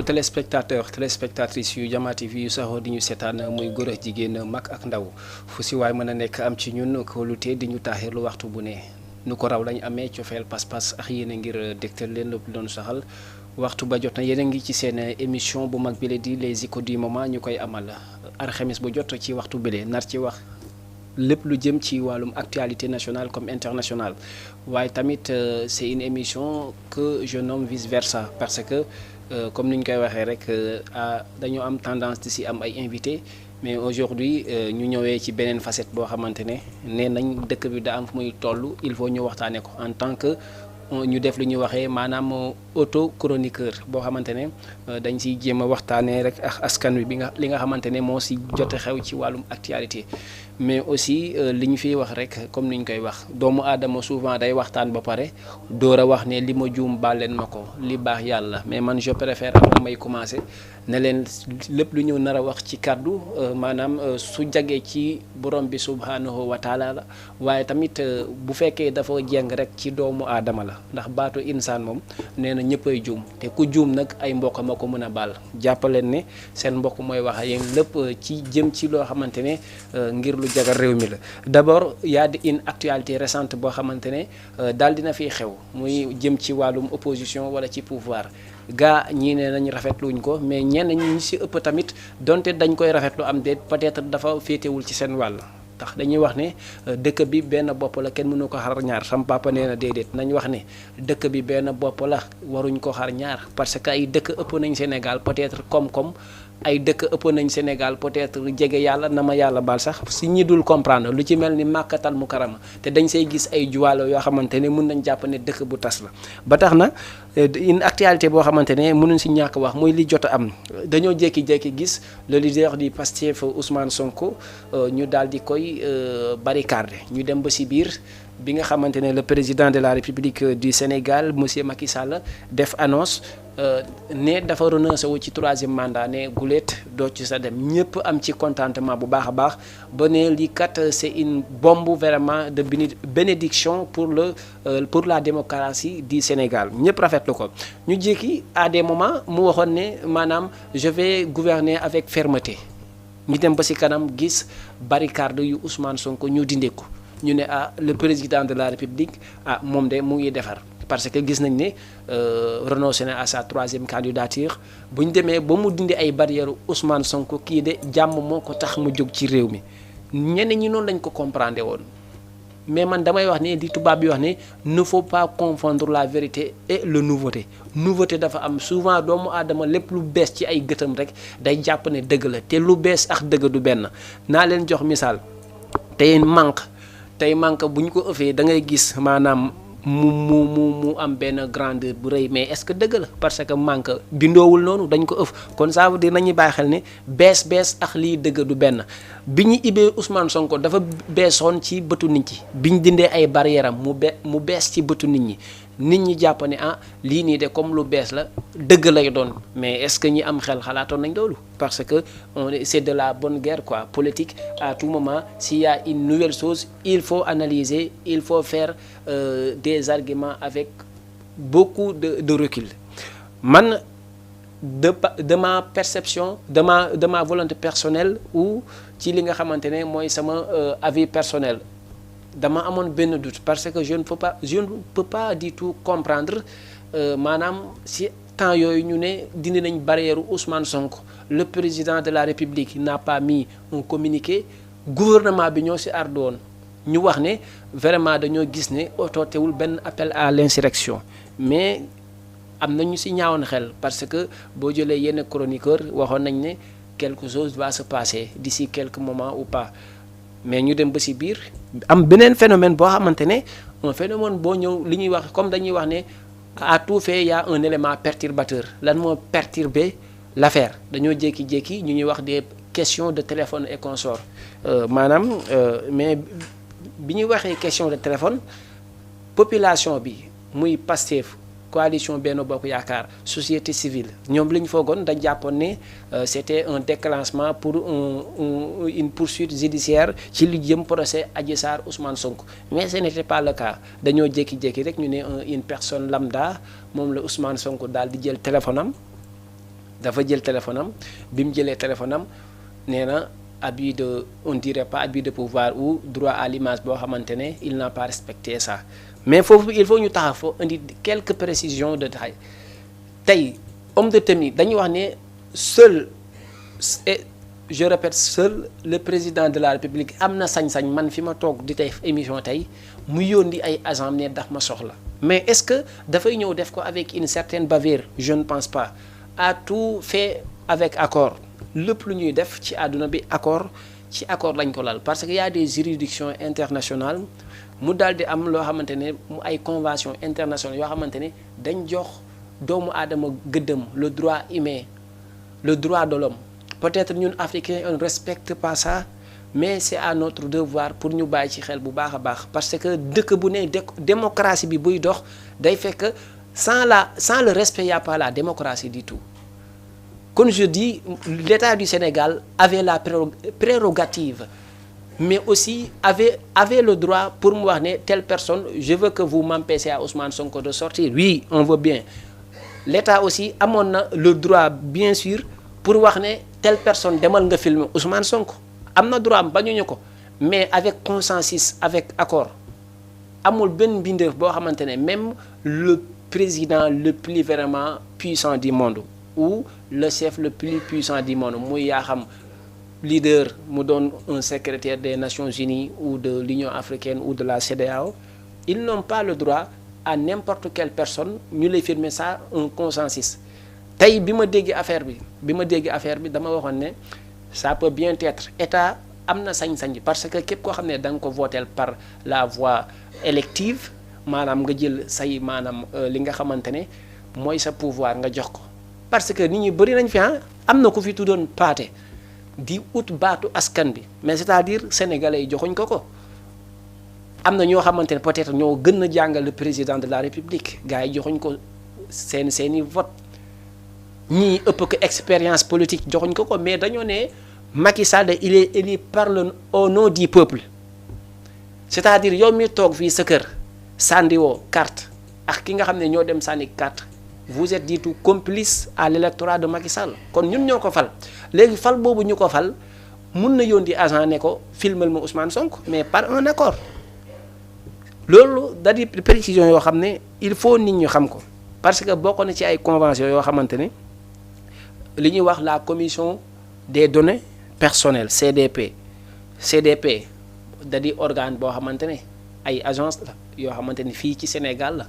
mbokku téléspectatrices yu Diama TV yu saxoo di ñu seetaan muy góor ak jigéen mag ak ndaw fu si waay mën a nekk am ci ñun kóolute di ñu taaxirlu waxtu bu ne nu ko raw lañ amee cofeel pas-pas ak yéen a ngir dégtal leen lépp doon saxal waxtu ba jot na yéen a ngi ci seen émission bu mag bi la di les échos du moment ñu koy amal alxames bu jot ci waxtu bile nar ci wax lépp lu jëm ci wàllum actualité nationale comme internationale waaye tamit c'est une émission que je nomme vice versa parce que comme ni ñu koy waxee rek dañoo am tendance di si am ay invités mais aujourd'hui ñu ñëwee ci beneen facette boo xamante ne nee nañ dëkk bi da am fu muy toll il faut ñu waxtaanee ko en tant que ñu def lu ñuy waxee maanaam auto chroniqueur boo xamante ne dañ siy jéem a waxtaanee rek ak askan wi li nga xamante ne moo si jote xew ci wàllum actualité mais aussi li ñu fiy wax rek comme ni ñu koy wax doomu aadama souvent day waxtaan ba pare door a wax ne li ma juum baal leen ma ko li baax yàlla mais man je préfère avant may commencer ne leen lépp lu ñu nar a wax ci kàddu maanaam su jagee ci borom bi subhanahu wa taala la waaye tamit bu fekkee dafa jeng rek ci doomu aadama la ndax baatu insaan moom nee na ñëppay juum te ku juum nag ay mbokk ma ko mën a baal jàppaleen ne seen mbokk mooy wax ak yéen lépp ci jëm ci loo xamante ne ngir lu jagal réew mi la d'abord y a une actualité récente boo xamante ne daal dina fiy xew muy jëm ci wàllum opposition wala ci pouvoir gaa ñii ne nañ rafetluñ ko mais ñenn ñi ci ëpp tamit donte dañ koy rafetlu am déet peut-être dafa féetewul ci seen wàll tax dañuy wax ne dëkk bi benn bopp la kenn mënu ko xar ñaar sam papa nee na déedéet nañ wax ne dëkk bi benn bopp la waruñ ko xar ñaar parce que ay dëkk ëpp nañ Sénégal peut-être koom-koom ay dëkk ëpp nañ Sénégal peut-être jege yàlla na ma yàlla baal sax si ñi dul comprendre lu ci mel ni màkkatal mu karama te dañ say gis ay juwaalo yoo xamante ne mun nañ jàpp ne dëkk bu tas la ba tax na une actualité boo xamante ne mënuñ si ñàkk wax muy li jot a am dañoo jékki-jékki gis le leader du Pastef Ousmane Sonko ñu daal di koy barricade ñu dem ba si biir bi nga xamante ne le président de la République du Sénégal monsieur Macky Sall def annonce ne dafa renoncé wu ci 3e mandat ne guléet doo ci sa dem ñëpp am ci contentement bu baax a baax ba ne lii kat c'est une bombe vraiment de bénédiction pour la démocratie du Sénégal ñëpp rafetlu ko ñu jékki à des moments mu waxoon ne maanaam je vais gouverner avec fermeté ñu dem ba ci kanam gis barricade yu Ousmane Sonko ñu dindee ko ñu ne le président de la République moom de mu ngi defar parce que gis nañ ne renoncé na à sa 3e candidature bu ñu demee ba mu dindi ay barrières Ousmane Sonko kii de jàmm moo ko tax mu jóg ci réew mi ñenn ñi noonu lañ ko comprendre woon mais man damay wax ne di tubaab bi wax ne ne faut pas confondre la vérité et le nouveauté dafa am souvent doomu aadama lépp lu bees ci ay gëtam rek day jàpp ne dëgg la te lu bees ak dëgg du benn naa leen jox misaal tey manque bu ñu ko ëffee da ngay gis maanaam mu am benn grandeur bu rëy mais est-ce que dëgg la parce que manque bindoowul noonu dañ ko ëff kon ça veut dire nañuy bàyyi xel ne bees ak lii dëgg du benn bi ñu ibee Ousmane Sonko dafa beesoon ci bëtu nit ñi bi ñu dindee ay barrière am mu bees ci bëtu nit ñi jàpp ne lii nii de comme lu bees la dëgg lay doon mais est-ce que ñi am xel xalaatoon nañ loolu parce que c'est de la bonne guerre quoi politique à tout moment s'il y a une nouvelle chose il faut analyser il faut faire des arguments avec beaucoup de recul man de ma perception de ma volonté personnelle ou ci li nga xamante ne mooy sama avis personnel dama amoon benn doute parce que je ne peux pas du tout comprendre maanaam si temps yooyu ñu ne dindi nañ barrière Ousmane Sonko le président de la République n'a pas mis un communiqué gouvernement bi ñoo si ardu woon ñu wax ne vraiment dañoo gis ne otootewul benn appel à l'insurrection mais am na ñu si ñaawoon xel parce que boo jëlee yenn chroniqueur waxoon nañ ne quelque chose va se passer d'ici quelques moments ou pas mais ñu dem ba ci biir am beneen phénomène boo xamante ne un phénomène boo ñëw li ñuy wax comme dañuy wax ne à tout fait y a un élément perturbateur lan moo perturber l'affaire dañoo jékki-jékki ñu ñuy wax des questions de téléphone et consorts maanaam mais bi ñuy waxee question de téléphone population bi muy Pastef coalition Benno Bokk Yaakaar société civile ñoom li ñu foogoon dañ jàppoon ne c'était un déclenchement pour une poursuite judiciaire ci li jëm procès Adji Sarr Ousmane Sonko mais ce n'était pas le cas dañoo jékki-jékki rek ñu ne une personne lambda moom la Ousmane Sonko daal di jël téléphone am dafa jël téléphone am bi mu jëlee téléphone am nee na abus de on dirait pas abus de pouvoir ou droit à l'image boo xamante ne il n'a pas respecté ça mais foofu il faut ñu taxaw foo indi quelques précisions de détail tey homme de tenue dañuy wax ne seul et je répète seul le président de la République am na sañ-sañ man fi ma toog di tey émission tey mu yónni ay agent ne daf ma soxla mais est-ce que dafay ñëw def ko avec une certaine bavure je ne pense pas à tout fait avec accord lépp lu ñuy def ci àdduna bi ci accord lañ ko lal parce que y a des juridictions internationales mu daal di am loo xamante ne mu ay convention internationale yoo xamante ne dañ jox doomu aadama gëddëm le droit humain le droit de l'homme peut-être ñun africains on ne respecte pas ça mais c'est à notre devoir pour ñu bàyyi ci xel bu baax a baax parce que dëkk bu ne démocratie bi buy dox day fekk sans le respect y a pas la démocratie du tout. Comme je dis, l'État du Sénégal avait la prérogative, mais aussi avait le droit pour me dire telle personne, je veux que vous m'empêchiez à Ousmane Sonko de sortir. Oui, on veut bien. L'État aussi a le droit, bien sûr, pour voir telle personne demande de filmer Ousmane Sonko. Il a le droit, mais avec consensus, avec accord. Amul ben bindef bo xamantene même le président le plus vraiment puissant du monde ou le chef le plus puissant du monde muy yaa xam leader mu doon un secrétaire des Nations Unies ou de l'Union africaine ou de la CEDEAO, ils n'ont pas le droit à n'importe quelle personne ñu lay firmer ça un consensus. Tey bi ma dégg affaire bi dama waxoon ne ça peut bien être état am na sañ-sañ parce que képp koo xam ne da nga ko voter par la voie élective maanaam nga jël say maanaam li nga xamante ne mooy sa pouvoir nga jox ko parce que nit ñi bëri nañ fi am na ku fi tuddoon paate di ut baatu askan bi mais c'est-à-dire sénégalais yi joxuñ ko am na ñoo xamante ne peut-être ñoo gën a jàngal le président de la république gars yi joxuñ ko seeni vote ñii ëpp ko expérience politique joxuñ ko mais dañoo ne Macky Sall il est élu par au nom du peuple c'est-à-dire yow mi toog fii sa kër sànni woo carte ak ki nga xam ne ñoo dem sànni carte vous êtes du tout complice à l'électorat de Macky Sall kon ñun ñoo ko fal léegi fal boobu ñu ko fal mun na yónni agent ne ko filmal ma Ousmane Sonko mais par un accord loolu da di précision yoo xam ne il faut nit ñu xam ko parce que bokk na ci ay convention yoo xamante ne li ñuy wax la commission des données personnelles CDP da di organe boo xamante ne ay agence la yoo xamante ne fii ci Sénégal la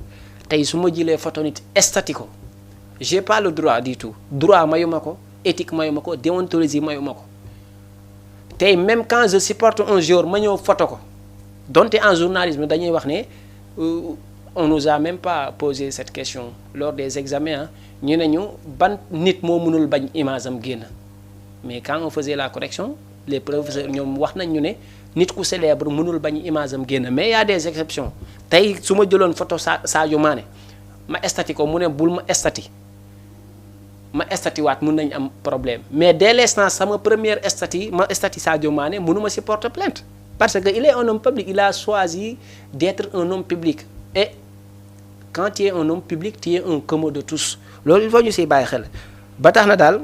tey su ma jëlee photo nit estati ko j'ai pas le droit du tout droit mayuma ko éthique mayuma ko déontologie mayuma ko tey même quand je supporte un jour ma ñëw photo ko donte en journalisme dañuy wax ne on nous a même pas posé cette question lors des examens ñu ne ñu ban nit moo mënul bañ image am génn mais quand on faisait la correction les professeurs ñoom wax nañ ñu ne nit ku célèbre mënul bañ image am génn mais y a des exceptions tey su ma jëloon photo Sadio Mané ma estati ko mu ne bul ma estati waat mun nañ am problème mais dès l'instant sama première ma estati Sadio Mané mënuma si porter plainte parce que il est un homme public il a choisi d'être un homme public et quand tu es un homme public tu es un commun de tous loolu il faut ñu siy bàyyi xel ba tax na daal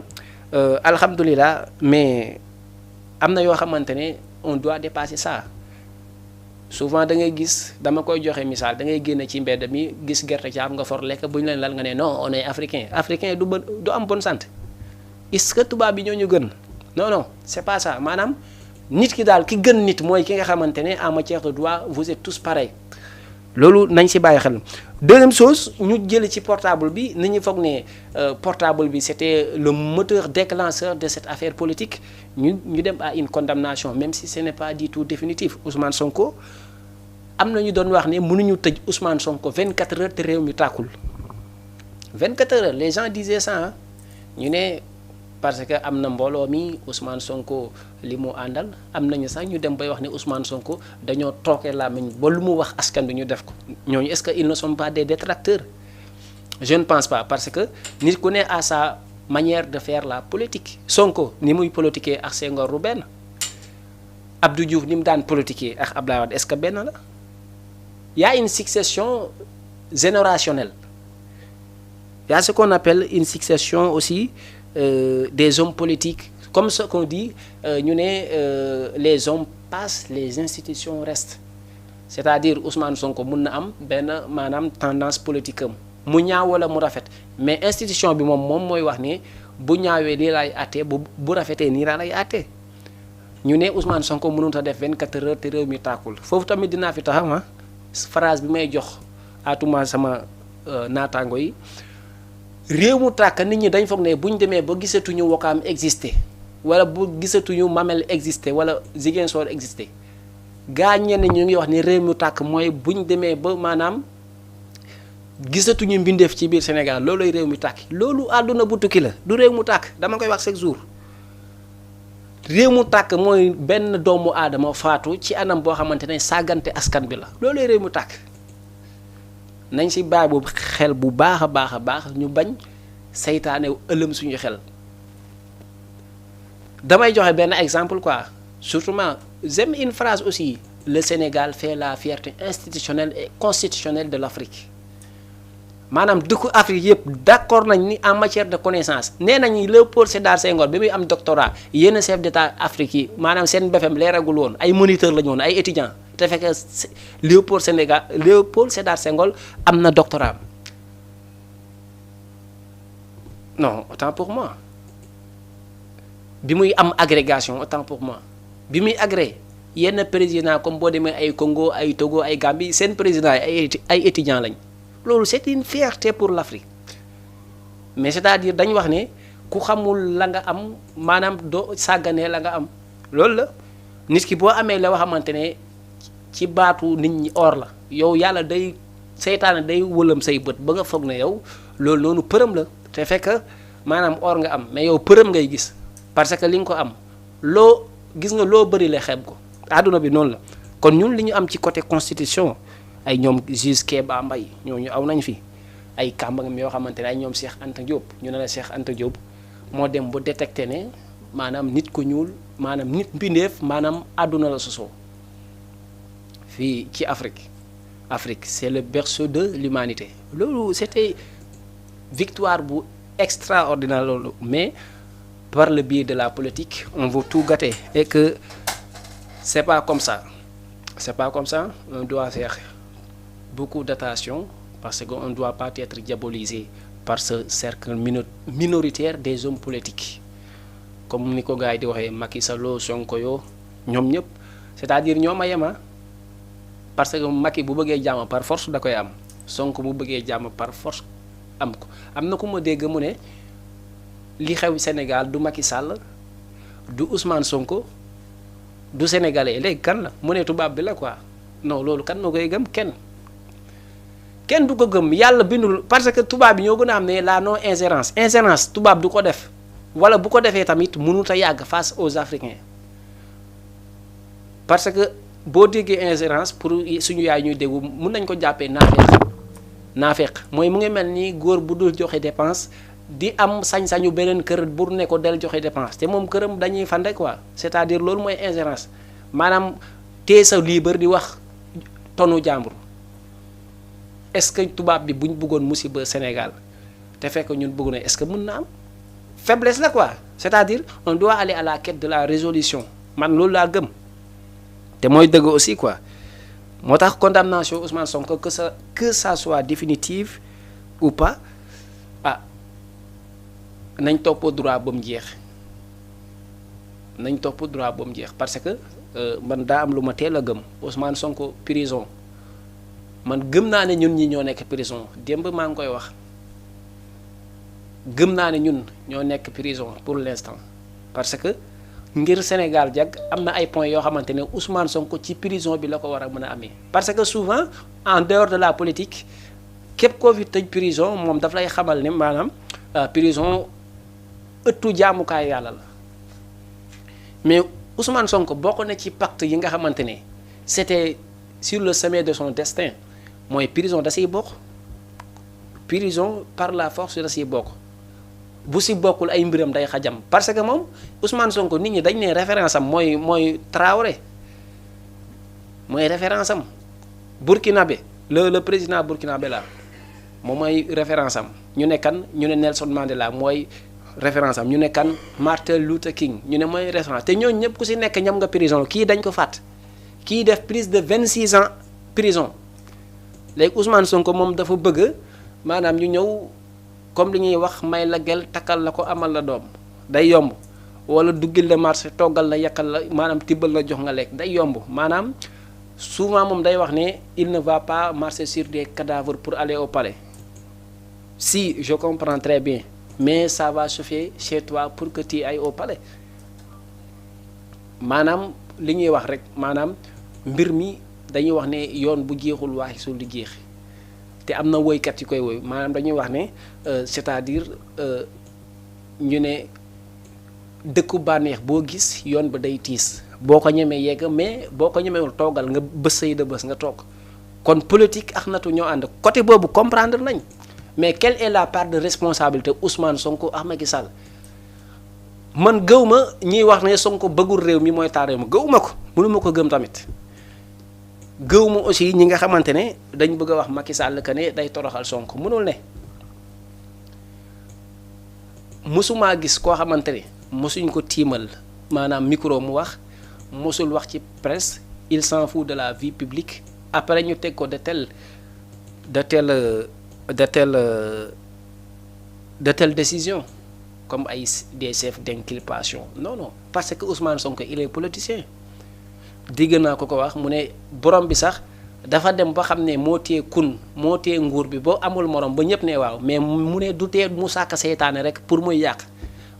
alhamdulilah mais am na yoo xamante ne on doit dépasser ça souvent da ngay gis dama koy joxe misaal da ngay génn ci mbedd mi gis gerte caaf nga for lekk bu ñu leen lal nga ne non on est africain du am bonne santé est-ce que tubaab bi ñoo ñu gën non c'est pas ça maanaam nit ki daal ki gën nit mooy ki nga xamante ne en matière de droit vous êtes tous pareils loolu nañ si bàyyi xel. Deuxième chose ñu jël ci portable bi ni ñu foog ne portable bi c'était le moteur déclencheur de cette affaire politique ñu dem à une condamnation même si ce n'est pas du tout définitif Ousmane Sonko am na ñu doon wax ne mënuñu tëj Ousmane Sonko 24 heures te réew mi tàkkul 24 heures les gens disaient ça ñu ne parce que am na mbooloo mi Ousmane Sonko li mu àndal am nañu sax ñu dem bay wax ne Ousmane Sonko dañoo tooke làmmiñ ba lu mu wax askan bi ñu def ko ñooñu est-ce que ils ne sont pas des détracteurs je ne pense pas parce que nit ku ne à sa manière de faire la politique Sonko ni muy politiquer ak Senghor ru benn Abdou Diouf ni mu daan politiquer ak Abdoulaye Wade est-ce que benn la y a une succession générationnelle y a ce qu'on appelle une succession aussi des hommes politiques comme ce qu'on dit ñu ne les hommes passent les institutions restent c'est-à-dire Ousmane Sonko mun na am benn maanaam tendance politique am mu ñaaw wala mu rafet mais institution bi moom mooy wax ne bu ñaawee lii laay àttee bu rafetee nii laa lay àttee ñu ne Ousmane Sonko mënut a def 24 heures te réew mi tàkkul foofu tamit dinaa fi taxaw phrase bi may jox atuma sama naataango yi réew mu tàkk nit ñi dañ foog ne bu ñu demee ba gisatuñu Wakaam existé wala bu gisatuñu Mamel existé wala Ziguinchor existé gaa ñenn ñu ngi wax ni réew mu tàkk mooy bu ñu demee ba maanaam gisatuñu mbindeef ci biir Sénégal loolooy réew mi tàkk loolu àdduna bu tukki la du réew mu tàkk dama koy wax chaque jour réew mu tàkk mooy benn doomu aadama faatu ci anam boo xamante ne sàggante askan bi la loolooy réew mu tàkk nañ si bàyyi boobu xel bu baax a baax ñu bañ seytaane ëlëm suñu xel damay joxe benn exemple quoi surtout j'aime une phrase aussi le Sénégal fait la fierté institutionnelle et constitutionnelle de l'Afrique maanaam dëkku Afrique yëpp d'accord nañ ni en matière de connaissance nee nañ Léopold Sédar Senghor bi muy am doctorat yenn chef d'état Afrique yi maanaam seen BFM leeragul woon ay moniteur la ñu woon ay étudiants te fekk Léopold Sédar Senghor am na doctorat non autant pour moi bi muy am agrégation autant pour moi bi muy agré yenn président comme boo demee ay Congo ay Togo ay Gambie seen président ay étudiants lañ loolu c'est une fierté pour l'Afrique mais c'est-à-dire dañ wax ne ku xamul la nga am maanaam doo sàgganee la nga am loolu la nit ki boo amee la nga xamante ne ci baatu nit ñi or la yow yàlla day seytaane day wëlam say bët ba nga foog ne yow loolu noonu përëm la te fekk maanaam or nga am mais yow përëm ngay gis parce que li nga ko am loo gis nga loo bëri la xeeb ko àdduna bi noonu la kon ñun li ñu am ci côté constitution ay ñoom juge Kéba Mbaye ñooñu aw nañ fi ay kàmbangam yoo xamante ne ay ñoom Cheikh Anta Diop ñu ne la Cheikh Anta Diop moo dem ba détecté ne maanaam nit ku ñuul maanaam nit mbindeef maanaam àdduna la sosoo fii ci Afrique c'est le berceau de l'humanité loolu c'était victoire bu extraordinaire loolu mais par le biais de la politique on veut tout gâter et que c'est pas comme ça on doit faire beaucoup d'attention parce qu'on ne doit pas être diabolisé par ce cercle minoritaire des hommes politiques comme ni ko gars yi di waxee Macky Sall Sonko yoo ñoom ñëpp c'est-à-dire ñoom a yema parce que Macky bu bëggee jàmm par force da koy am Sonko bu bëggee jàmm par force am ko am na ku ma dégg mu ne li xew Sénégal du Macky Sall du Ousmane Sonko du sénégalais léegi kan la mu ne tubaab bi la quoi non loolu kan moo koy gëm kenn du ko gëm yàlla bindul parce que tubaab bi ñoo gën a xam ne la non ingérence tubaab du ko def wala bu ko defee tamit mënut a yàgg face aux Africains parce que boo déggee ingérence pour suñu yaay ñuy déggu mun nañ ko jàppee naafeq mooy mu ngi mel ni góor bu dul joxe dépense di am sañ-sañu beneen kër bu ne ko del joxe dépense te moom këram dañuy fande quoi c'est-à-dire loolu mooy ingérence maanaam tee sa libre di wax tonu jàmbur est-ce que tubaab bi buñ bëggoon musiba Sénégal te fekk ñun bëgg na est-ce que mën na am faiblesse la quoi c'est-à-dire on doit aller à la quête de la résolution man loolu laa gëm te mooy dëgg aussi quoi moo tax condamnation Ousmane Sonko que ça soit définitive ou pas nañ topp droit ba mu jeex parce que man daa am lu ma teel a gëm Ousmane Sonko prison man gëm naa ne ñun ñi ñoo nekk prison démb maa ngi koy wax gëm naa ne ñun ñoo nekk prison pour l'instant parce que ngir Sénégal jag am na ay points yoo xamante ne Ousmane Sonko ci prison bi la ko war a mën a amee parce que souvent en dehors de la politique képp koo fi tëj prison moom daf lay xamal ne maanaam prison ëttu jaamukaay yàlla la mais Ousmane Sonko bokk na ci pacte yi nga xamante ne c'était sur le sommet de son destin mooy prison da siy bokk prison par la force da siy bokk bu si bokkul ay mbiram day xajam parce que moom Ousmane Sonko nit ñi dañ ne référence am mooy Traoré mooy référence am burkinabé le président burkinabé la moom mooy référence am ñu ne kan ñu ne Nelson Mandela mooy référence am ñu ne kan Martin Luther King ñu ne mooy référence te ñooñu ñëpp ku si nekk ñam nga prison kii dañ ko fàtt kii def plus de 26 ans prison léegi Ousmane Sonko moom dafa bëgg maanaam ñu ñëw comme li ñuy wax may la gel takkal la ko amal la doom day yomb wala duggil la marché toggal la yàqal la maanaam tibbal la jox nga lekk day yomb maanaam souvent moom day wax ne il ne va pas marcher sur des cadavres pour aller au palais si je comprends très bien mais ça va chauffer chez toi pour que tu ailles au palais maanaam li ñuy wax rek maanaam mbir mi dañuy wax ne yoon bu jeexul waaxi sul di jeex te am na woykat yu koy woy maanaam dañuy wax ne c'est-à-dire ñu ne dëkku bànneex boo gis yoon ba day tiis boo ko ñemee yegg mais boo ko ñemewul toogal nga bës say de bës nga toog kon politique ak natu ñoo ànd côté boobu comprendre nañ mais quelle est la part de responsabilité Ousmane Sonko ak Macky Sall man gëw ma ñiy wax ne Sonko bëggul réew mi mooy taal réew ma gëw ma ko mënuma ko gëm tamit gëw ma aussi ñi nga xamante ne dañ bëgg a wax Macky Sall que ne day toroxal Sonko mënul ne mësumaa gis koo xamante ne mësuñ ko tiimal maanaam micro mu wax mësul wax ci presse il s'en fout de la vie publique après ñu teg ko de telle décision comme ay des chefs d'inculpation non parce que Ousmane Sonko il est politicien digg naa ko wax mu ne borom bi sax dafa dem ba xam ne moo téye moo téye nguur bi boo amul morom ba ñëpp ne waaw mais mu ne du tee mu sàkk seytaane rek pour muy yàq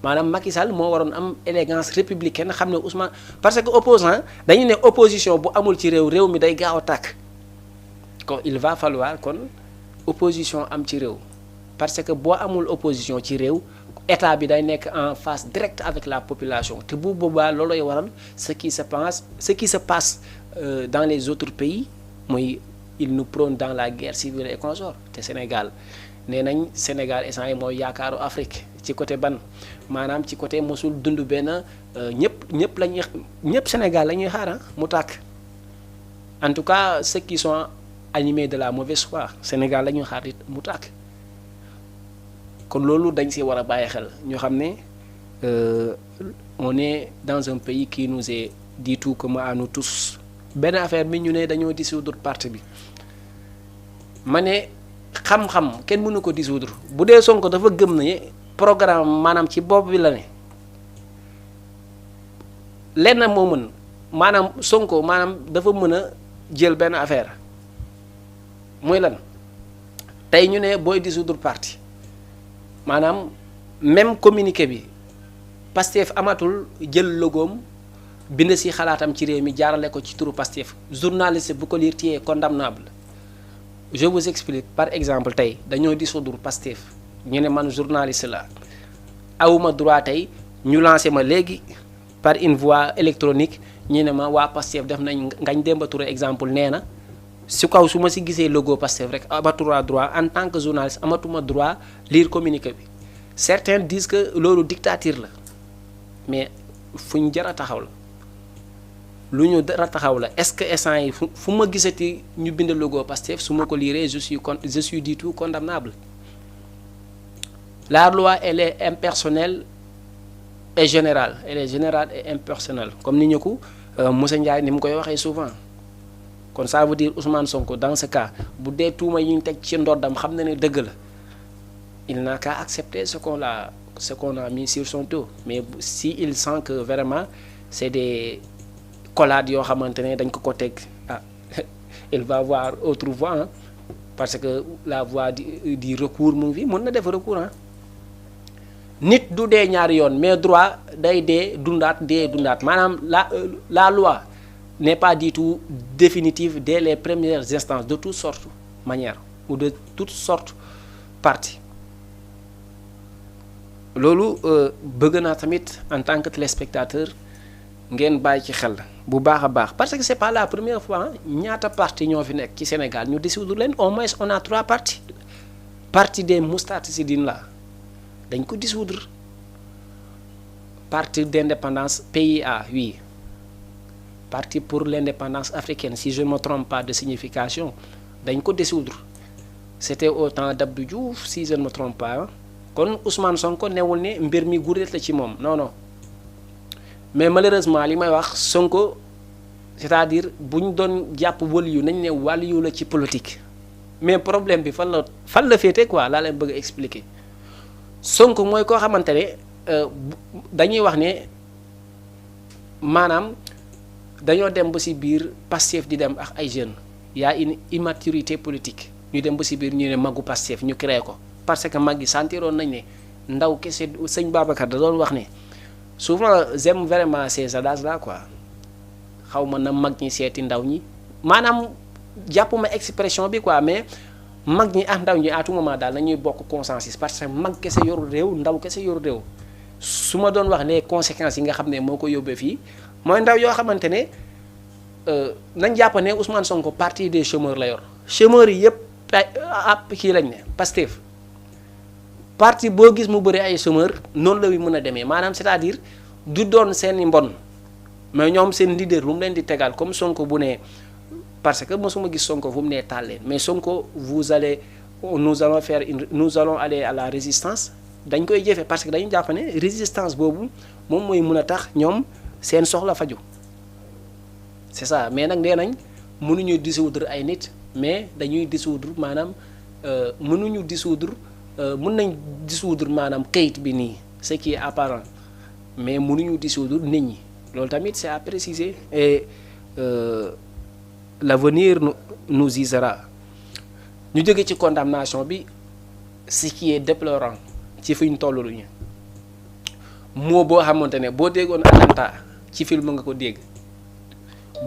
maanaam Macky Sall moo waroon am élégance républicaine xam ne Ousmane parce que opposant dañu ne opposition bu amul ci réew mi day gaaw a tàkk kon il va falloir kon opposition am ci réew parce que boo amul opposition ci réew état bi day nekk en face directe avec la population te bu boobaa loolooy waral ce qui se passe dans les autres pays mooy il nous prône dans la guerre civile et consorts te Sénégal nee nañ Sénégal instant yi mooy yaakaaru Afrique ci côté ban maanaam ci côté mosul dund benn ñëpp Sénégal la ñuy xaar mu tàkk en tout cas ceux qui sont animés de la mauvaise foi Sénégal la ñuy xaar it mu tàkk kon loolu dañ si war a bàyyi xel ñu xam ne on est dans un pays qui nous est dit tout comme à nous tous benn affaire bi ñu ne dañoo dissoudre parti bi ma ne xam-xam kenn mënu ko dissoudre bu dee Sonko dafa gëm ne programme maanaam ci bopp bi la ne lenn moo mën maanaam Sonko maanaam dafa mën a jël benn affaire mooy lan tey ñu ne booy dissoudre parti maanaam même communiqué bi Pastef amatul jël logoom bind si xalaatam ci réew mi jaarale ko ci turu Pastef journaliste bu ko lire tu es condamnable je vous explique par exemple tey dañoo dissoudre Pastef ñu ne man journaliste la awuma droit tey ñu lancé ma léegi par une voie électronique ñu ne ma waa Pastef def nañ Ngagne Demba Touré exemple nee na su kaw su ma si gisee logo Pastef rek amatuma droit en tant que journaliste amatuma droit lire communiqué bi certains disent que loolu dictature la mais fu ñu jar a taxaw la lu ñu jar a taxaw la est-ce que instant yi fu ma gisati ñu bind logo Pastef su ma ko lire je suis du tout condamnable la loi elle est impersonnelle et générale elle est générale et impersonnelle comme ni ñu ko Moussa Ndiaye ni mu koy waxee souvent kon ça veut dire Ousmane Sonko dans ce cas bu dee tuuma yi ñu teg ci ndoddam xam na ne dëgg la il n'a qu'à accepter ce qu'on a mis sur son dos mais si il sent que vraiment c'est des collades yoo xamante ne dañ ko teg il va voir autre voie parce que la voie du recours mu ngi fi mën na def recours nit du dee ñaari yoon mais droit day dee dundaat maanaam la loi n'est pas du tout définitive dès les premières instances de toutes sortes manières ou de toutes sortes parties loolu bëgg naa tamit en tant que téléspectateur ngeen bàyyi ci xel bu baax a baax parce que c'est pas la première fois ñaata parti ñoo fi nekk ci Sénégal ñu dissoudre leen au moins on a 3 partis parti des Moustarchidine la dañ ko dissoudre parti d'indépendance PIA oui parti pour l'indépendance africaine si je ne me trompe pas de signification dañ ko dissoudre c'était au temps d'Abdou Diouf si je ne me trompe pas kon Ousmane Sonko newul ne mbir mi guddee la ci moom non non mais malheureusement li may wax Sonko c'est-à-dire bu ñu doon jàpp wàllu nañ ne wàllu la ci politique mais problème bi fan la féete quoi laa leen bëgg a expliquer Sonko mooy koo xamante ne dañuy wax ne maanaam dañoo dem ba ci biir Pastef di dem ak ay jeunes y a une immaturité politique ñu dem ba ci biir ñu ne magu Pastef ñu créé ko parce que mag yi sentiroon nañ ne ndaw kese sëñ Babacar da doon wax ne souvent j'aime vraiment ces adages là quoi xaw ma na mag ñi seeti ndaw ñi maanaam jàppuma expression bi quoi mais mag ñi ak ndaw ñi à tout moment daal nañuy bokk consensus parce que mag kese yorul réew ndaw kese yorul réew su ma doon wax les conséquences yi nga xam ne moo ko yóbbee fii mooy ndaw yoo xamante ne nañ jàpp ne Ousmane Sonko parti des chômeurs la yor chômeurs yi yëpp ab kii lañ ne Pastef parti boo gis mu bëri ay chômeurs noonu la mën a demee maanaam c'est-à-dire du doon seeni mbon mais ñoom seen leader lu mu leen di tegal comme Sonko bu ne parce que mosuma gis Sonko fu mu nee taal leen mais Sonko nous allons aller à la résistance dañ koy jëfee parce que dañu jàpp ne résistance boobu moom mooy mën a tax ñoom seen soxla faju c'est ça mais nag nee nañ mënuñu dissoudre ay nit mais dañuy dissoudre maanaam mënuñu dissoudre mën nañ dissoudre maanaam kayit bi nii ce qui est apparent mais mënuñu dissoudre nit ñi loolu tamit c'est à préciser et l'avenir nous disera ñu jóge ci condamnation bi ce qui est déplorant ci fi ñu toll ñu moo boo xamante ne boo déggoon attentat ci film nga ko dégg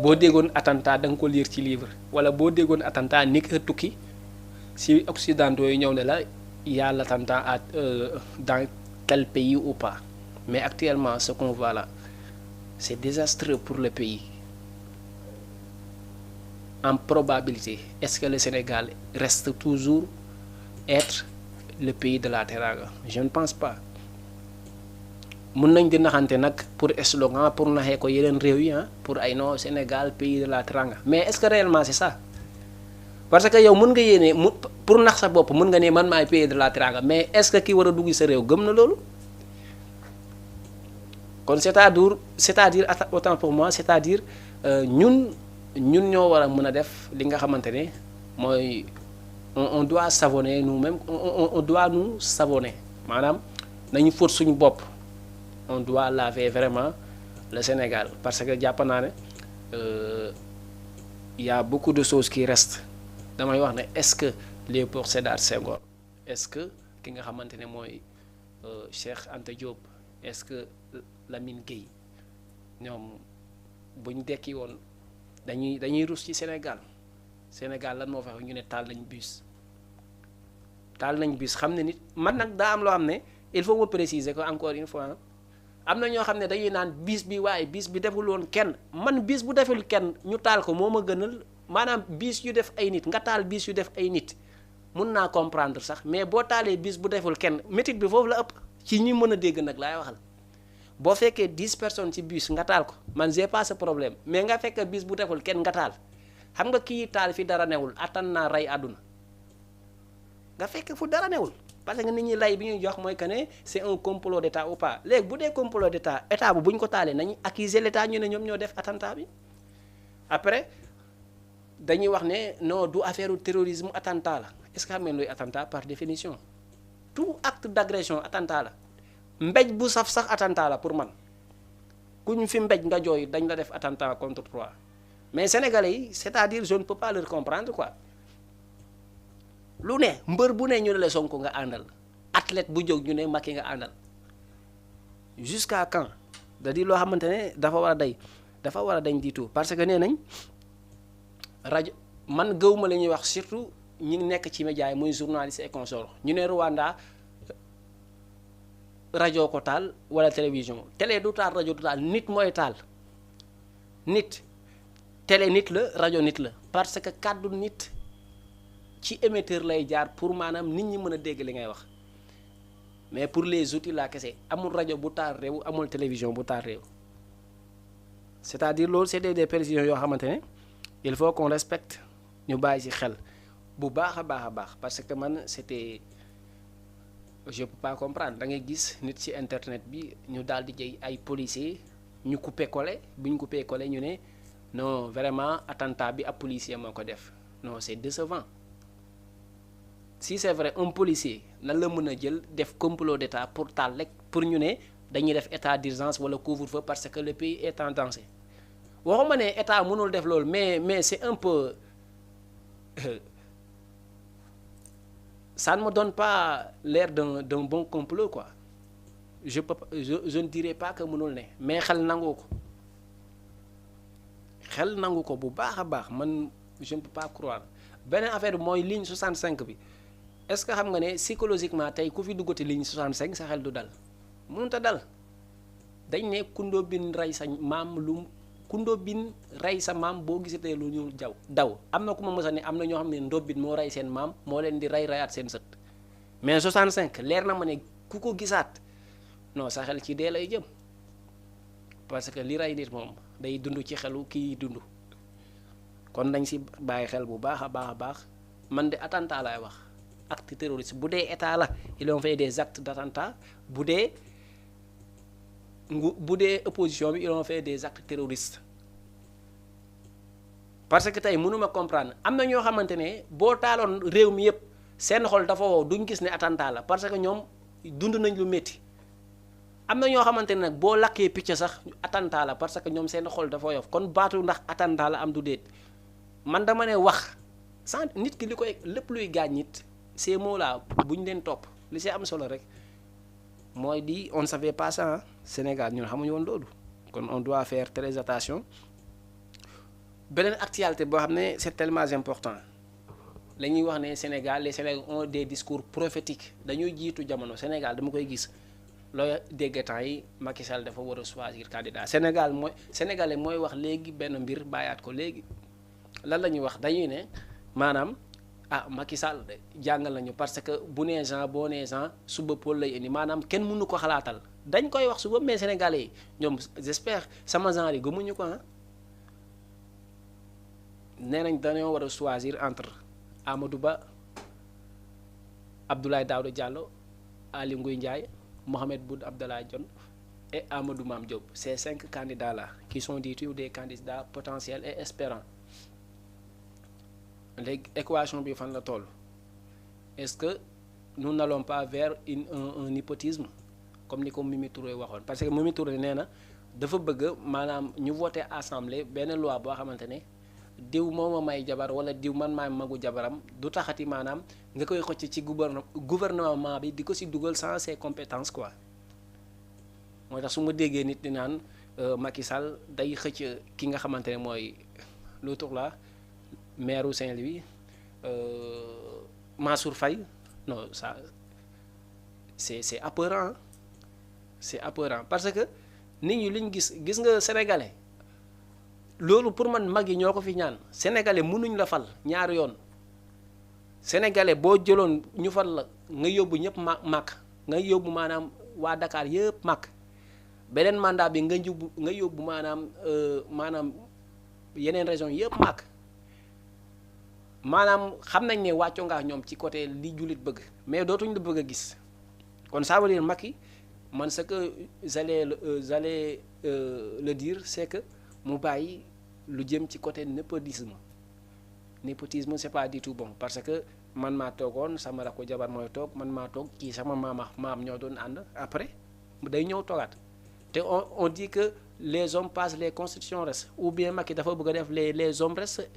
boo déggoon attentat da nga ko lire ci livre wala boo déggoon attentat ni ko tukki si occidentaux yi ñëw ne la y a l'attentat dans tel pays ou pas mais actuellement ce qu'on voit là c'est désastreux pour le pays. En probabilité, est-ce que le Sénégal reste toujours être le pays de la teranga? Je ne pense pas. Mën nañ di naxante nag pour slogan pour naxee ko yeneen réew yi pour ay non Sénégal pays de la teranga mais est-ce que réellement c'est ça? Parce que yow mën nga yéene pour nax sa bopp mën nga ne man maay pays de la teranga mais est-ce que ki war a dugg sa réew gëm na loolu? kon c'est-à-dire autant pour moi c'est-à-dire ñun ñoo war a mën a def li nga xamante ne mooy on doit savonner nous-mêmes on doit nous savonner maanaam nañu fóot suñu bopp on doit laver vraiment le Sénégal parce que jàpp naa ne y a beaucoup de choses qui restent damay wax ne est-ce que Léopold Sédar Senghor est-ce que ki nga xamante ne mooy Cheikh Anta Diop est-ce que Lamine Gueye ñoom bu ñu dekki woon dañuy rus ci Sénégal lan moo fa ñu ne taal nañ bus xam ne nit man nag daa am loo xam ne il faut ma préciser ko encore une fois am na ñoo xam ne dañuy naan bis bi deful woon kenn man bis bu deful kenn ñu taal ko moo ma gënal maanaam bis yu def ay nit nga taal bis yu def ay nit mun naa comprendre sax mais boo taalee bis bu deful kenn métit bi foofu la ëpp ci ñi mën a dégg nag laay waxal. boo fekkee 10 personnes ci bus nga taal ko man j'ai pas ce problème mais nga fekk bis bu deful kenn nga taal xam nga kii taal fi dara newul attan naa rey àdduna nga fekk fu dara newul parce que nit ñi lay bi ñuy jox mooy que ne c'est un complot d'état ou pas léegi bu dee complot d'état état bu ñu ko taalee nañu accuser l'état ñu ne ñoom ñoo def attentat bi après dañuy wax ne non du affaire terrorisme attentat la est-ce que xam ngeen luy attentat par définition tout acte d'agression attentat la. mbéj bu saf sax attentat la pour man ku ñu fi mbéj nga jooy dañ la def attentat contre toi mais sénégalais yi c'est-à-dire je ne peux pas leur comprendre quoi lu ne mbër bu ne ñu ne la Sonko nga àndal athlète bu jóg ñu ne Macky nga àndal jusqu'à quand da di loo xamante ne dafa war a dañ di tout parce que nee nañ rajo man gëwuma la ñuy wax surtout ñi nekk ci média yi muy journaliste et consort ñu ne Rwanda rajo ko taal wala télévision télé du taal rajo du taal nit mooy taal nit télé nit la rajo nit la parce que kàddu nit ci émetteur lay jaar pour maanaam nit ñi mën a dégg li ngay wax mais pour les outils la kese amul rajo bu taal réew amul télévision bu taal réew c'est-à-dire loolu c'est des précisions yoo xamante ne il faut qu'on respecte ñu bàyyi ci xel bu baax a baax parce que man c'était je peux pas comprendre da ngay gis nit ci internet bi ñu daal di jëy ay policiers ñu coupé collé bu ñu coupé collé ñu ne non vraiment attentat bi ab policier moo ko def non c'est décevant si c'est vrai un policier nan la mën a jël def complot d'état pour taal rek pour ñu ne dañuy def état d'urgence wala couvre-feu parce que le pays est en danger waxuma ne état mënul def loolu mais c'est un peu ça ne me donne pas l'air d'un bon complot quoi je ne dirais pas que mënul ne mais xel nangu ko bu baax a baax man je ne peux pas croire beneen affaire bi mooy ligne 65 bi est-ce que xam nga ne psychologiquement tey ku fi duggati ligne 65 sa xel du dal mënut a dal dañ ne kundoo bin rey sa maam lu kundoo bin rey sa maam boo gisatee lu ñu daw am na ku ma mës a ne am na ñoo xam ne ndobbin moo rey seen maam moo leen di reyaat seen sët mais 65 leer na ma ne ku ko gisaat non sa xel ci dee lay jëm parce que li rey nit moom day dund ci xelu kii dund kon nañ si bàyyi xel bu baax a baax man de attentat laay wax acte terroriste bu dee état la ils ont fait des actes d'attentat bu dee opposition bi ils ont fait des actes terroristes parce que tey mënuma comprendre am na ñoo xamante ne boo taaloon réew mi yëpp seen xol dafa wow duñ gis ne attentat la parce que ñoom dund nañ lu métti am na ñoo xamante ne nag boo lakkee picc sax attentat la parce que ñoom seen xol dafa yof kon baatu ndax attentat la am du déet man dama ne wax sans nit ki li koy lépp luy gaañ nit ces mots là bu ñu leen topp li see am solo rek mooy di on ne savait pas ça Sénégal ñun xamuñu woon loolu kon on doit faire très attention beneen actualité boo xam ne c'est tellement important la ñuy wax ne Sénégal les Sénégalais ont des discours prophétiques dañuy jiitu jamono Sénégal dama koy gis looy dégg temps yi Macky Sall dafa war a choisir candidat Sénégalais mooy wax léegi benn mbir bàyyaat ko léegi lan la ñuy wax dañuy ne maanaam Macky Sall de jàngal nañu parce que bu nee Jean boo nee Jean suba Paul lay indi maanaam kenn mënu ko xalaatal dañ koy wax suba mais Sénégalais yi ñoom j'espère sama genre yi gëmuñu ko nee nañ dañoo war a choisir entre Amadou Ba Abdoulaye Daouda Diallo Aly Ngouille Ndiaye Mohamed Boun Abdallah Dionne et Amadou Mame Diop ces 5 candidats là qui sont des candidats potentiels et espérants léegi équation bi fan la toll est-ce que nous n'allons pas vers un hypotisme comme ni ko Mimi Touré waxoon parce que Mimi Touré nee na dafa bëgg maanaam ñu voter assemblée benn loi boo xamante ne diw moo ma may jabar wala diw man maay magu jabaram du taxati maanaam nga koy xocc ci gouvernement bi di ko si dugal sans ses compétences quoi moo tax su ma déggee nit di naan Macky Sall day xëcc ki nga xamante ne mooy lu tur la maire u Saint-Louis Mansour Faye non ça c'est apeurant parce que nit ñi liñ gis nga sénégalais loolu pour man mag yi ñoo ko fi ñaan sénégalais mënuñ la fal ñaari yoon sénégalais boo jëloon ñu fal la nga yóbbu ñëpp màkk nga yóbbu maanaam waa Dakar yëpp màkk beneen mandat bi nga yóbbu maanaam yeneen région yëpp màkk maanaam xam nañ ne wàccoo nga ñoom ci côté li jullit bëgg mais dootuñ la bëgg a gis kon ça veut dire Macky man ce que j'allais le dire c'est que mu bàyyi lu jëm ci côté népotisme c'est pas du tout bon parce que man maa toogoon sama rakku jabar mooy toog man maa toog kii sama maam ñoo doon ànd après day ñëw toogaat te on dit que les hommes passent les constitutions restent ou bien Macky dafa bëgg a def les hommes restent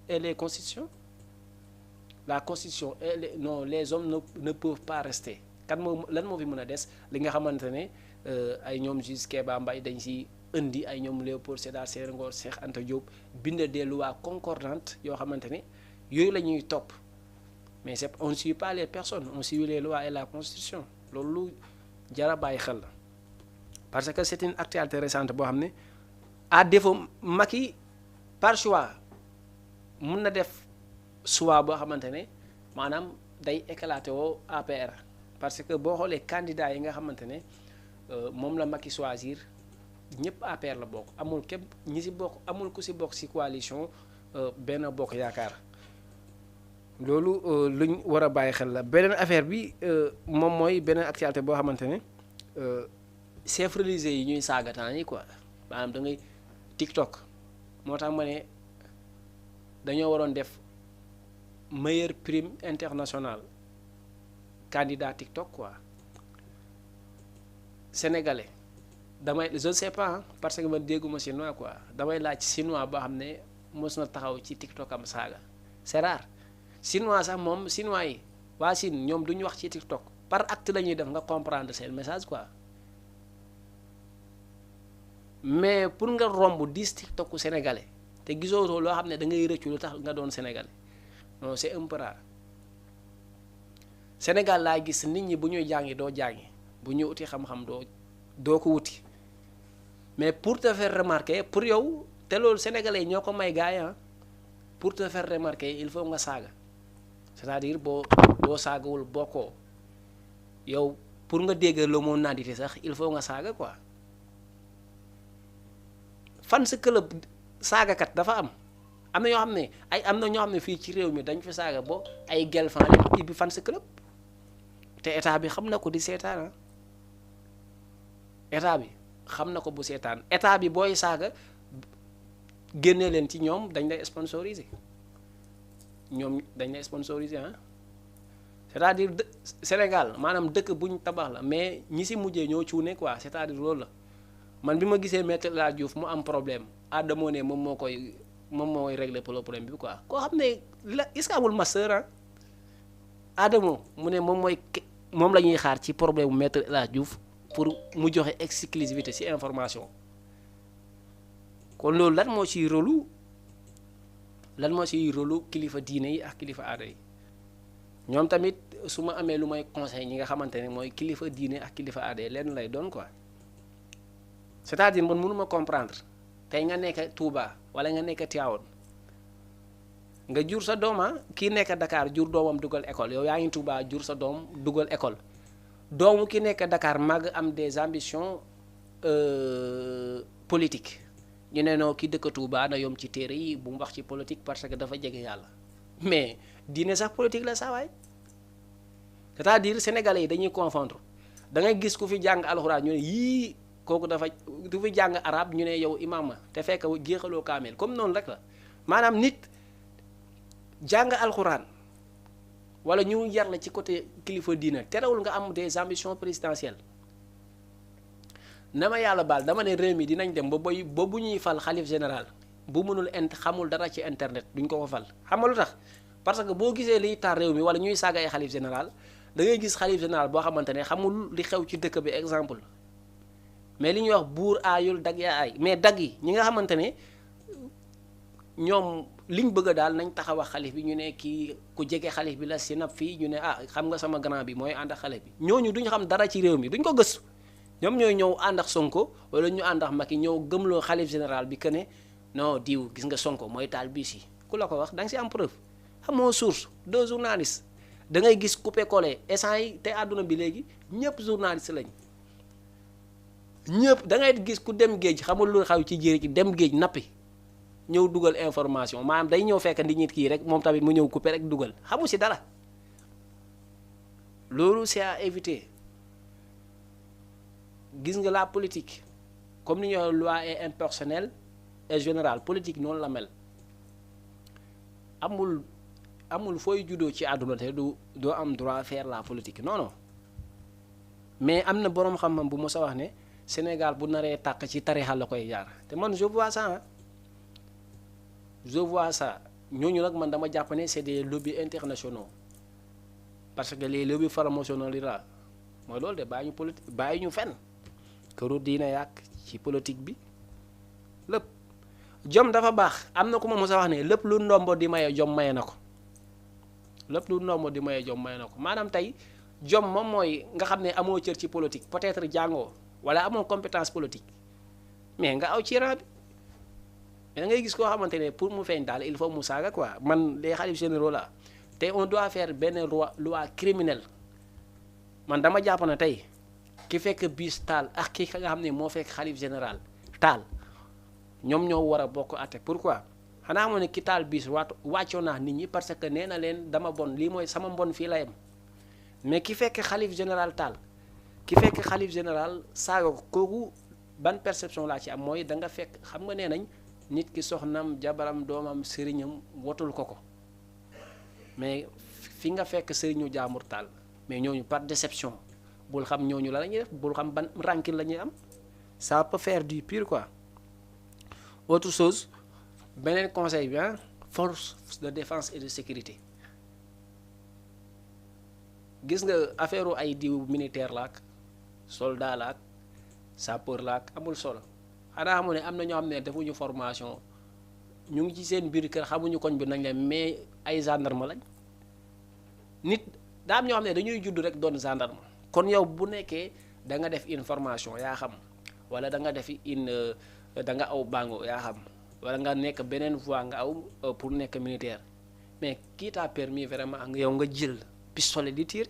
et les constitutions la constitution et les hommes ne peuvent pas rester lan moo fi mën a des li nga xamante ne ay ñoom juge Kéba Mbaye dañ si indi ay ñoom Léopold Sédar Senghor Cheikh Anta Diop bind des lois concordantes yoo xamante ne yooyu la ñuy topp mais on ne suit pas les personnes on suit les lois et la constitution loolu jara bàyyi xel la parce que c'est une actualité récente boo xam ne à défaut Macky par choix mun na def choix boo xamante ne maanaam day éclater woo APR parce que boo xoolee candidats yi nga xamante ne moom la Macky choisir ñëpp APR la bokk amul képp ñi si bokk amul ku si bokk si coalition benn bokk yaakaar loolu luñ war a bàyyi xel la beneen affaire bi moom mooy beneen actualité boo xamante ne chefs religieux yi ñuy saaga temps yi quoi maanaam da ngay TikTok moo tax ma ne dañoo waroon def meilleure prime internationale candidat TikTok quoi sénégalais damay je ne sais pas hein, parce que man dégguma chinois quoi damay laaj chinois boo xam ne mos na taxaw ci TikTok am saaga c'est rare chinois sax moom chinois yi waa Chine ñoom duñu wax ci TikTok par acte la ñuy def nga comprendre seen message quoi mais pour nga romb 10 TikTok sénégalais te gisoo loo xam ne da ngay rëccu lu tax nga doon sénégalais non c'est un peu rare Sénégal laa gis nit ñi bu ñuy jàngi doo jàngi bu ñuy uti xam-xam doo ko wuti mais pour te faire remarquer pour yow te loolu sénégalais ñoo ko may gars yi pour te faire remarquer il faut nga saaga c'est-à-dire boo saagawul bokkoo yow pour nga dégg le mot nandité sax il faut nga saaga quoi fan sa club saagakat dafa am na ñoo xam ne am na ñoo xam ne fii ci réew mi dañ fi saaga bo ay gel fan leen ibbi fan sa club te état bi xam na ko di seetaan état bi xam na ko bu seetaan état bi booy saaga génne leen ci ñoom dañ lay sponsoriser ñoom dañ lay sponsoriser c'est-à-dire Sénégal maanaam dëkk buñ tabax la mais ñi si mujjee ñoo cuune quoi c'est-à-dire loolu la man bi ma gisee Maître El Hadji Diouf mu am problème Adamo ne moom mooy régler problème bi quoi koo xam ne la est-ce que amul master Adamo mu ne moom la ñuy xaar ci problème bu Maître El Hadji Diouf pour mu joxe exclusivité ci information kon loolu lan moo ciy rôlu kilifa diine yi ak kilifa aada yi ñoom tamit su ma amee lu may conseil ñi nga xamante ne mooy kilifa diine ak kilifa aada yi lenn lay doon quoi c'est-à-dire man mënuma comprendre tey nga nekk Touba wala nga nekk Tivaouane nga jur sa doom kii nekk Dakar jur doomam dugal école yow yaa ngi Touba jur sa doom dugal école doomu ki nekk Dakar màgg am des ambitions politiques ñu ne noo ki dëkk Touba na yom ci téere yi bu mu wax ci politique parce que dafa jege yàlla mais diine sax politique la saa waay c'est-à-dire sénégalais yi dañuy confondre da ngay gis ku fi jàng alxuraan ñu ne yii kooku du fi jàng arabe ñu ne yow imam te fekk jeexaloo kaamel comme noonu rek la maanaam nit jàng alxuraan wala ñu yar la ci côté kilifa diina terewul nga am des ambitions présidentielles na ma yàlla baal dama ne réew mi dinañ dem ba bu ñuy fal xalif général bu mënul xamul dara ci internet duñ ko fal xam nga lu tax parce que boo gisee liy taar réew mi wala ñuy saaga ay xalif général da ngay gis xalif général boo xamante ne xamul li xew ci dëkk bi exemple mais li ñuy wax buur aayul dag yaa aay mais dag yi ñi nga xamante ne ñoom liñ bëgg daal nañ taxaw ak xalif bi ñu ne kii ku jege xalif bi la sinap fii ñu ne xam nga sama grand bi mooy ànd ak xalif bi ñooñu duñ xam dara ci réew mi duñ ko gëstu ñoom ñooy ñëw ànd ak Sonko wala ñu ànd ak Macky ñëw gëmloo xalif général bi que ne non diw gis nga Sonko mooy taal bis yi ku la ko wax da nga si am preuve xamoo source 2 journalistes da ngay gis coupé collé essence yi te àdduna bi léegi ñëpp journaliste lañ ñëpp da ngay gis ku dem géej xamul lu xaw ci jéeri ci dem géej nappi ñëw dugal information maanaam day ñëw fekk ndi nit kii rek moom tamit mu ñëw coupé rek dugal xamu si dara loolu c'est à éviter gis nga la politique comme ni ñuy wax loi est impersonnelle et générale politique noonu la mel amul fooy juddoo ci àdduna te doo am droit faire la politique non mais am na boroom xam-xam bu mos a wax ne Sénégal bu naree tàkk ci tarixa la koy jaar te man je vois ça ñooñu nag man dama jàpp ne c'est des lobbies internationaux parce que les lobbies francs-maçonneries yi la mooy loolu de bàyyi ñu fenn këru diina yàq ci politique bi lépp jom dafa baax am na ku ma mos a wax ne lépp lu ndombo di maye jom maye na ko maanaam tey jom moom mooy nga xam ne amoo cër ci politique peut-être jàngoo wala amoo compétence politique mais nga aw ci rang bi mais da ngay gis koo xamante ne pour mu feeñ daal il faut mu saaga quoi man les xalif généraux là te on doit faire benn loi criminelle man dama jàpp na tey ki fekk bis taal ak ki nga xam ne moo fekk xalif général taal ñoom ñoo war a bokk àtte pourquoi xanaa moo ne ki taal bis wàccoo naa nit ñi parce que nee na leen dama bon lii mooy sama mbon fii la yem mais ki fekk xalif général taal ki fekk xalif général saaga kooku ban perception laa ci am mooy da nga fekk xam nga nee nañ nit ki soxnam jabaram doomam sëriñam wotul ko mais fi nga fekk sëriñu jaamur taal mais ñooñu par déception bul xam ñooñu la ñuy def bul xam ban rancune la ñuy am ça peut faire du pire quoi. Autre chose beneen conseil bi force de défense et de sécurité gis nga affaire ay diw militaire laak soldat laak sapeur laak amul solo xanaa xamu ne am na ñoo xam ne defuñu formation ñu ngi ci seen biir kër xamuñu koñ bi nañ leen mais ay gendarme lañ nit daa am ñoo xam ne dañuy judd rek doon gendarme kon yow bu nekkee da nga def une formation yaa xam wala da nga def une da nga aw bango yaa xam wala nga nekk beneen voie nga aw pour nekk militaire mais qui t'a permis vraiment yow nga jël pistolet di tirer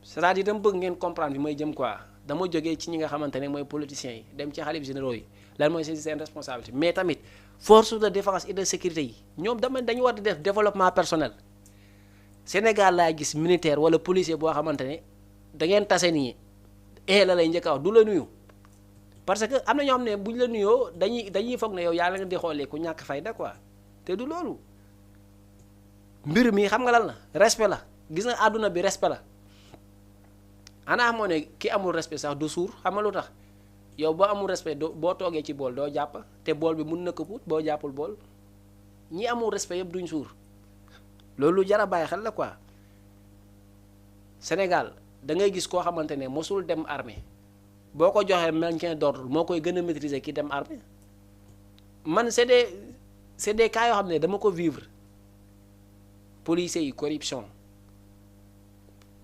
c'est-à-dire dama bëgg ngeen comprendre bi may jëm quoi dama jógee ci ñi nga xamante ne mooy politiciens yi dem ci xalif généraux yi lan mooy seen responsabilité mais tamit force de défense et de sécurité yi ñoom dañu war di def développement personnel Sénégal laa gis militaire wala policier boo xamante ne da ngeen tase nii la lay njëkk a wax du la nuyu parce que am na ñoo xam ne buñ la nuyoo dañuy foog ne yow yaa la di xoolee ku ñàkk fayda quoi te du loolu mbir mi xam nga lan la respect la gis nga àdduna bi respect la xanaa moo ne ki amul respect sax du suur xam nga lu tax yow boo amul respect boo toogee ci bool doo jàpp te bool bi mun na ko puut boo jàppul bool ñi amul respect yëpp duñ suur loolu jar a bàyyi xel la quoi Sénégal da ngay gis koo xamante ne mosul dem armée boo ko joxee maintien d'ordre moo koy gën a maîtriser ki dem armée man c'est des cas yoo xam ne dama ko vivre policiers yi corruption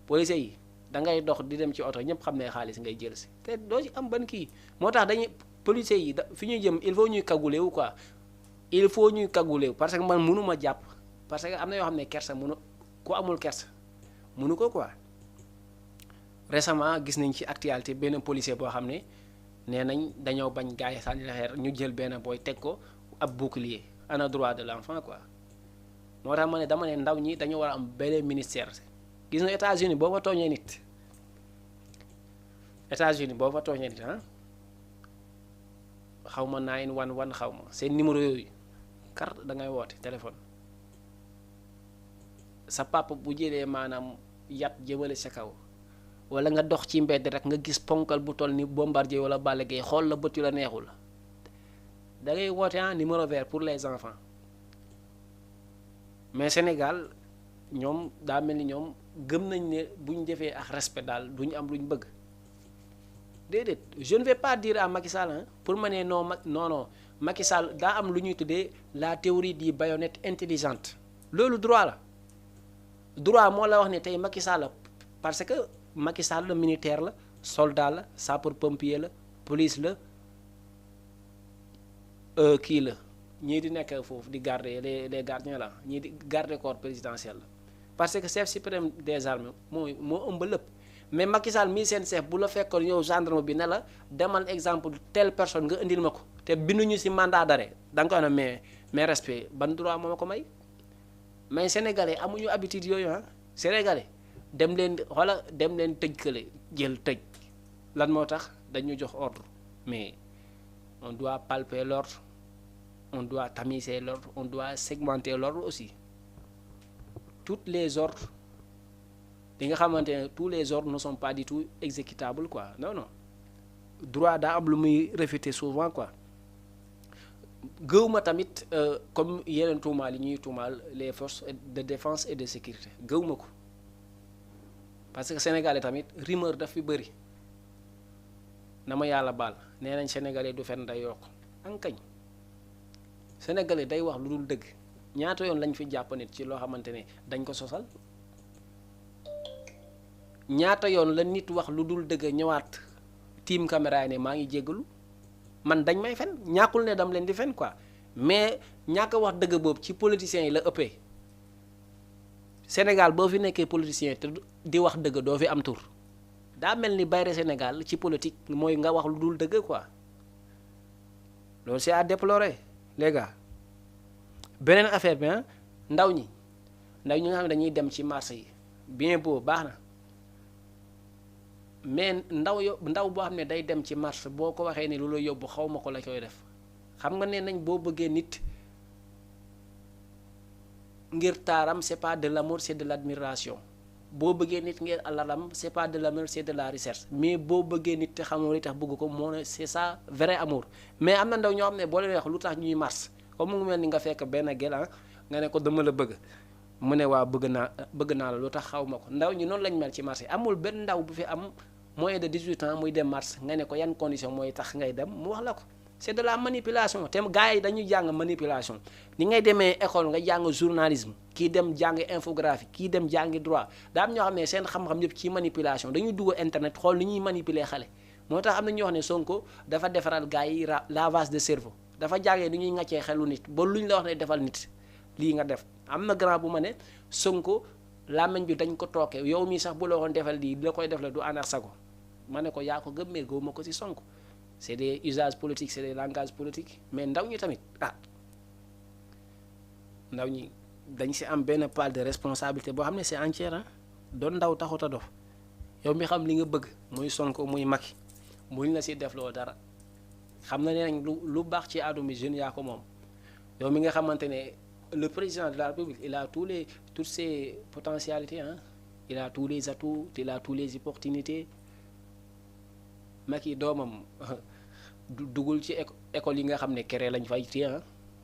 policiers yi da ngay dox di dem ci oto ñëpp xam ne xaalis ngay jël si te doo ci am ban kii moo tax dañuy policiers yi fi ñuy jëm il faut ñuy cagoulé wu quoi il faut ñuy cagoulé wu parce que man mënuma jàpp parce que am na yoo xam ne kersa mënu ku amul kersa mënu ko quoi. Récemment gis nañ ci actualité benn policier boo xam ne nee nañ dañoo bañ gars yi sànni xeer ñu jël benn booy teg ko ab bouclier ana droit de l'enfant quoi moo tax ma ne dama ne ndaw ñi dañoo war a am benn ministère gis nga États-Unis boo fa tooñee nit xaw ma 911 xaw ma seen numéro yooyu carte da ngay woote téléphone sa papa bu jëlee maanaam yat jëmale sa kaw. wala nga dox ci mbedd rek nga gis ponkal bu toll ni Bombardier wala Balla Gaye xool la bët yu la neexul da ngay woote numéro vert pour les enfants mais Sénégal ñoom daa mel ni ñoom gëm nañ ne bu ñu defee ak respect daal du ñu am lu ñu bëgg déedéet je ne vais pas dire à Macky Sall pour ma ne non Macky Sall daa am lu ñuy tuddee la théorie des baïonnettes intelligentes loolu droit moo la wax ne tey Macky Sall parce que Macky Sall la militaire la soldat la sapeur pompier la police la kii la ñii di nekk foofu di garder les gardiens la ñii di garder corps présidentiel la parce que chef suprême des armées moo ëmb lépp mais Macky Sall mii seen chef bu la fekkoon yow gendarme bi ne la demal exemple telle personne nga indil ma ko te binduñu ci mandat d'arrêt da nga ko ne mais respect ban droit moo ma ko may mais sénégalais amuñu habitude yooyu sénégalais. dem leen tëj kële jël tëj lan moo tax dañu jox ordre mais on doit palper l'ordre on doit tamiser l'ordre on doit segmenter l'ordre aussi toutes les ordres li nga xamante ne tous les ordres ne sont pas du tout exécutables quoi non droit daa am lu muy réfuter souvent quoi gëwma tamit comme yeneen tuumaal yi ñuy tuumaal les forces de défense et de sécurité gëwma ko parce que sénégalais tamit rumeur daf fi bëri na ma yàlla baal nee nañ sénégalais du fen day yokk ankañ sénégalais day wax lu dul dëgg ñaata yoon lañ fi jàpp nit ci loo xamante ne dañ ko sosal ñaata yoon la nit wax lu dul dëgg ñëwaat tiim caméra yi ne maa ngi jéggalu man dañ may fen ñàkkul ne dam leen di fen quoi mais ñàkk wax dëgg boobu ci politiciens yi la ëppee Sénégal boo fi nekkee politicien te di wax dëgg doo fi am tur daa mel ni bayre Sénégal ci politique mooy nga wax lu dul dëgg quoi loolu c'est à déplorer les gars beneen affaire bi ndaw ñi nga xam ne dañuy dem ci marché yi bien beau baax na mais ndaw boo xam ne day dem ci marché boo ko waxee ni lu la yóbbu xaw ma ko la koy def xam nga ne nañ boo bëggee nit ngir taaram c'est pas de l'amour c'est de l'admiration boo bëggee nit ngir alalam c'est pas de l'amour c'est de la recherche mais boo bëggee nit te xamoo li tax bëgg ko moo ne c'est ça vrai amour mais am na ndaw ñoo xam ne boo leen wax lu tax ñuy mars comme mu ngi mel ni nga fekk benn gel nga ne ko dama la bëgg mu ne waa bëgg naa la lu tax xaw ma ko ndaw ñi noonu lañ mel ci marché amul benn ndaw bu fi am moins de 18 ans muy dem marché nga ne ko yan condition mooy tax ngay dem mu wax la ko c'est de la manipulation te gars yi dañuy jàng manipulation ni ngay demee école nga jàng journalisme kii dem jàng infographie kii dem jàngi droit daa am ñoo xam ne seen xam-xam yëpp ci manipulation dañuy dugg internet xool ni ñuy manipuler xale moo tax am na ñoo xam ne Sonko dafa defaral gars yi lavage de cerveau dafa jàngee ni ñuy ŋàccee xelu nit ba luñ la wax ne defal nit lii nga def am na grand bu ma ne Sonko làmmiñ bi dañ ko tooke yow mii sax bu la waxoon defal lii la koy def la du ànd ak sago ma ne ko yaa ko gëm mais gëwuma ko ci Sonko c'est des usages politiques c'est des langages politiques mais ndaw ñi tamit ndaw ñi dañ ci am benn part de responsabilité boo xam ne c'est entière doon ndaw taxut a dof yow mi xam li nga bëgg muy Sonko muy Macky muñ la ci def loo dara xam na ne nañ lu baax ci àdduna bi jeunes yaa ko moom yow mi nga xamante ne le président de la République il a toutes ses potentialités il a tous les atouts il a tous les opportunités Macky doomam dugul ci école yi nga xam ne kere lañ fay téye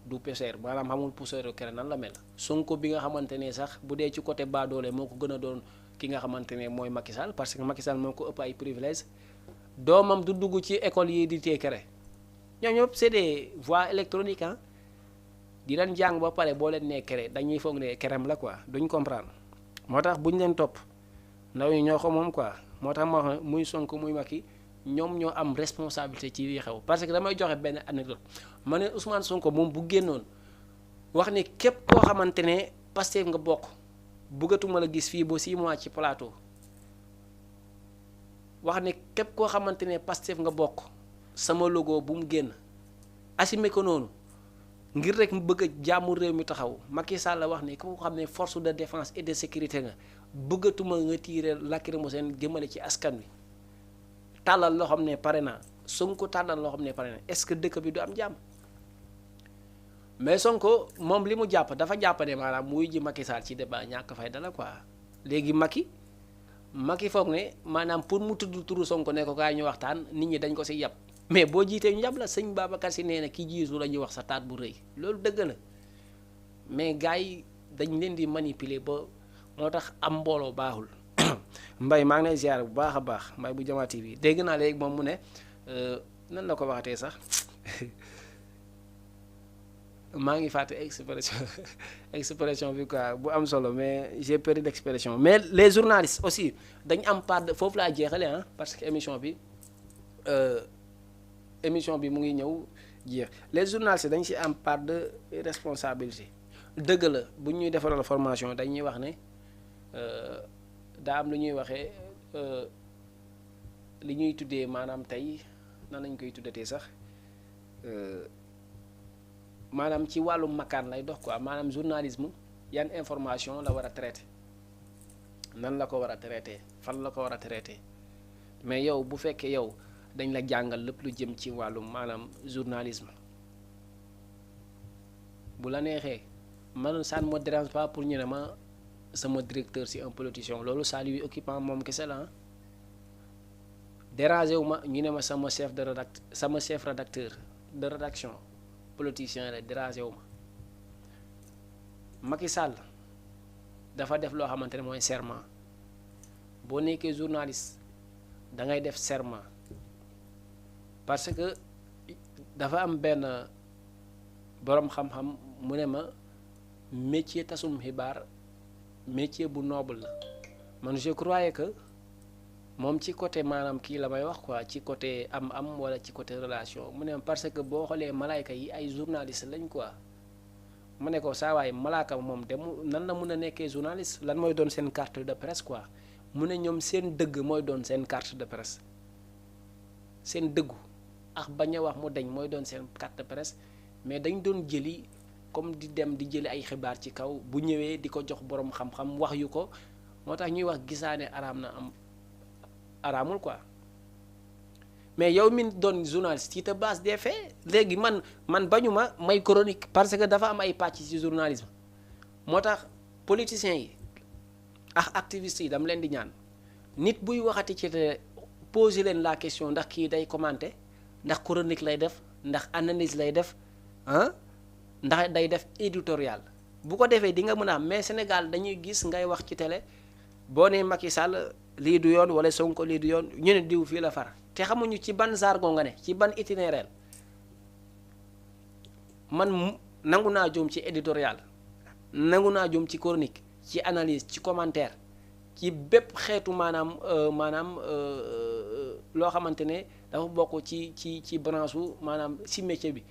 du peser maanaam xamul poussière kere nan la mel Sonko bi nga xamante ne sax bu dee ci côté baadoole moo ko gën a doon ki nga xamante ne mooy Macky Sall parce que Macky Sall moo ko ëpp ay privilèges doomam du dugg ci école yi di téye kere ñoom ñëpp c'est des voies électroniques di leen jàng ba pare boo leen nee kere dañuy foog ne kerem la quoi duñ comprendre moo tax buñ leen topp ndaw ñi ñoo ko moom quoi moo tax ma wax muy Sonko muy Macky ñoom ñoo am responsabilité ci li xew parce que damay joxe benn anecdote ma ne Ousmane Sonko moom bu génnoon wax ne képp koo xamante ne Pastef nga bokk bëggatuma la gis fii ba 6 mois ci plateau wax ne képp koo xamante ne Pastef nga bokk sama logo bu mu génn assumé ko noonu ngir rek mu bëgg a jàmmu réew mi taxaw Macky Sall la wax ne ko xam ne force de défense et de sécurité nga bëggatuma nga tirer lacrymogène jëmale ci askan wi tàllal loo xam ne pare na Sonko tàllal loo xam ne pare na est-ce que dëkk bi du am jàmm mais Sonko moom li mu jàpp dafa jàpp ne maanaam muy ji Macky Sall ci débat ñàkk fay dala quoi léegi Macky foog ne maanaam pour mu tudd turu Sonko ne ko kaay ñu waxtaan nit ñi dañ ko si yàpp mais boo jiitee ñu yàpp la sëñ Babacar Si nee na ki jiitu la ñuy wax sa taat bu rëy loolu dëgg la mais gars yi dañ leen di manipuler ba moo tax am mbooloo baaxul Mbaye maa ngi lay ziar bu baax a baax Mbaye bu Jama TV dégg naa léegi moom mu ne nan la ko waxatee sax maa ngi fàtte expression bi quoi bu am solo mais j'ai perdu l'expression mais les journalistes aussi dañ am part de foofu laa jeexale parce que émission bi mu ngi ñëw jeex les journalistes dañ ci am part de responsabilité dëgg la bu ñuy defaral formation dañuy wax ne daa am lu ñuy waxee li ñuy tuddee maanaam tey nan lañ koy tuddatee sax maanaam ci wàllu makkaan lay dox quoi maanaam journalisme yan information la war a traiter nan la ko war a traiter fan la ko war a traiter mais yow bu fekkee yow dañ la jàngal lépp lu jëm ci wàllu maanaam journalisme bu la neexee man ça ne me dérange pas pour ñu ne ma sama directeur c'est un politicien loolu ça lui occupant moom kese la dérangé wu ma ñu ne ma sama chef rédacteur de rédaction politicien la dérangé wu ma Macky Sall dafa def loo xamante ne mooy serment boo nekkee journaliste da ngay def serment parce que dafa am benn boroom xam-xam mu ne ma métier tasum xibaar métier bu noble la man je croyais que moom ci côté maanaam kii la may wax quoi ci côté am wala ci côté relation mu ne parce que boo xoolee malaayka yi ay journaliste lañ quoi mu ne ko saa waay malaaka moom dem nan la mun a nekkee journaliste lan mooy doon seen carte de presse quoi mu ne ñoom seen dëgg mooy doon seen carte de presse seen dëggu ak bañ a wax mu dañ mooy doon seen carte de presse mais dañ doon jëli comme di dem di jëli ay xibaar ci kaw bu ñëwee di ko jox borom xam-xam wax yu ko moo tax ñuy wax gisaane araam na am araamul quoi mais yow mi doon journaliste ci te base des faits léegi man bañuma may chronique parce que dafa am ay pàcc ci journalisme moo tax politiciens yi ak activistes yi dama leen di ñaan nit buy waxati ci te poser leen la question ndax kii day commenter ndax chronique lay def ndax analyse lay def ndax day def éditorial bu ko defee di nga mën a am mais Sénégal dañuy gis ngay wax ci télé boo nee Macky Sall lii du yoon wala Sonko lii du yoon ñu ne diw fii la far te xamuñu ci ban jargon nga ne ci ban itinéraire man nangu naa jom ci éditorial nangu naa jom ci chronique ci analyse ci commentaire ci bépp xeetu maanaam loo xamante ne dafa bokk ci branche wu maanaam ci métier bi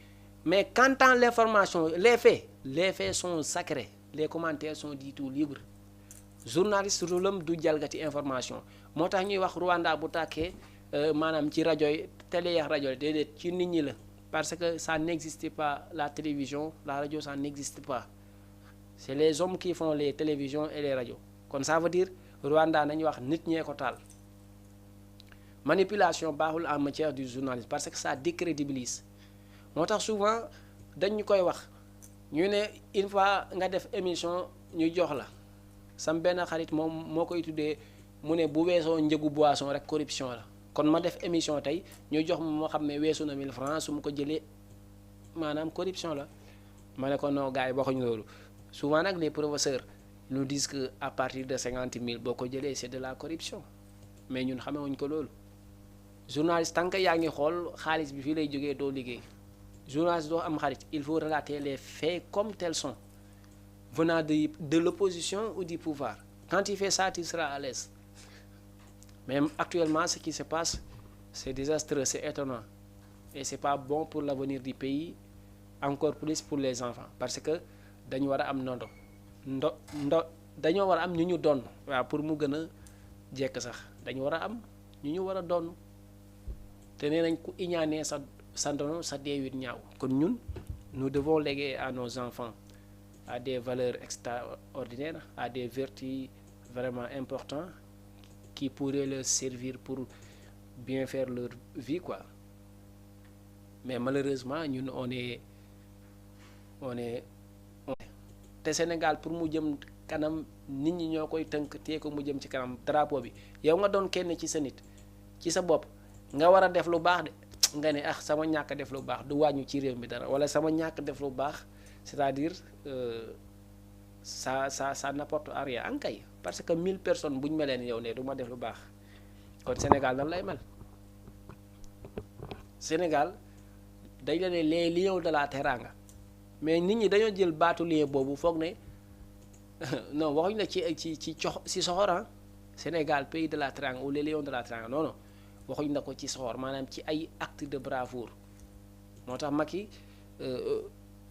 mais quant à l'information les faits sont sacrés les commentaires sont du tout libres journaliste rôlam du jalgati information moo tax ñuy wax Rwanda bu tàkkee maanaam ci rajo yi télé yax rajo yi déedéet ci nit ñi la parce que ça n'existe pas la télévision la radio ça n'existe pas c'est les hommes qui font les télévisions et les radios kon ça veut dire Rwanda nañu wax nit ñee ko taal manipulation baaxul en matière du journalisme parce que ça décrédibilise moo tax souvent dañu koy wax ñu ne une fois nga def émission ñu jox la sam benn xarit moom moo koy tuddee mu ne bu weesoo njëgu boisson rek corruption la kon ma def émission tey ñu jox ma moo xam ne weesu na 1000 francs su ma ko jëlee maanaam corruption la ma ne ko non gars yi waxuñu loolu souvent nag les professeurs nous disent que à partir de 50 000 boo ko jëlee c'est de la corruption mais ñun xamewuñ ko loolu journaliste tant que yaa ngi xool xaalis bi fii lay jógee doo liggéey journaliste doo am xarit il faut relater les faits comme tels sont venant de l'opposition ou du pouvoir quand tu fais ça tu seras à l'aise mais actuellement ce qui se passe c'est désastreux c'est étonnant et c'est pas bon pour l'avenir du pays encore plus pour les enfants parce que dañu war a am dañoo war a am ñu ñu doon waaw pour mu gën a jekk sax dañu war a am ñu ñu war a doon te nee nañ ku iñaanee sa ndono sa deewit ñaaw kon ñun nous devons léguer à nos enfants à des valeurs extraordinaires à des vertus vraiment importantes qui pourraient leur servir pour bien faire leur vie quoi mais malheureusement ñun on est te Sénégal pour mu jëm kanam nit ñi ñoo koy tënk tee ko mu jëm ci kanam drapeau bi yow nga doon kenn ci sa nit ci sa bopp nga war a def lu baax de nga ne sama ñàkk def lu baax du wàññu ci réew mi dara wala sama ñàkk def lu baax c'est-à-dire ça n'apporte à rien ankay parce que 1000 personnes bu ñu melee ni yow ne du ma def lu baax kon Sénégal nan lay mel Sénégal dañ la ne les lions de la teranga mais nit ñi dañoo jël baatu lion boobu foog ne non waxuñu la ci soxor Sénégal pays de la teranga ou les lions de la teranga non non waxuñu la ko ci soxor maanaam ci ay acte de bravoure moo tax Macky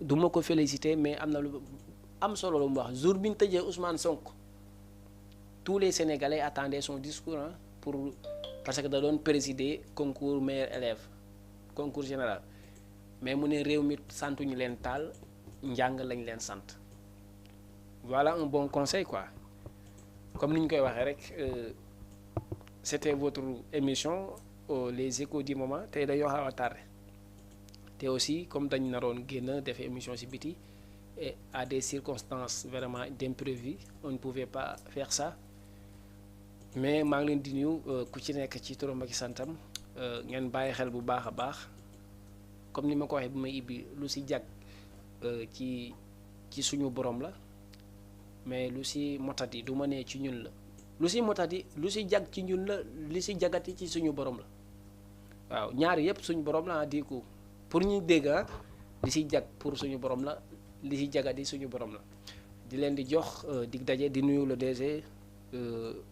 du ma ko féliciter mais am na lu am solo lu mu wax jour bi ñu tëjee Ousmane Sonko tous les Sénégalais attendaient son discours pour parce que da doon présider concours meilleur élève concours général mais mu ne réew mi santuñu leen taal njàng lañ leen sant voilà un bon conseil quoi comme ni ñu koy waxee rek c'était votre émission les échos du moment tey dañoo xaw a tardé te aussi comme dañ naroon génn def émission ci biti et à des circonstances vraiment d'imprévu on ne pouvait pas faire ça mais maa ngi leen di nuyu ku ci nekk ci turam ak santam ngeen bàyyi xel bu baax a baax comme ni ma ko waxee bu may ibbi lu ci jag ci suñu borom la mais lu ci motati du ma nee ci ñun la lu ci motati lu ci jag ci ñun la li ci jagati ci suñu borom la waaw ñaari yépp suñu borom la di ko pour ñu dégg li ci jag pour suñu borom la li ci jagati suñu borom la di leen di jox dig daje di nuyu le DG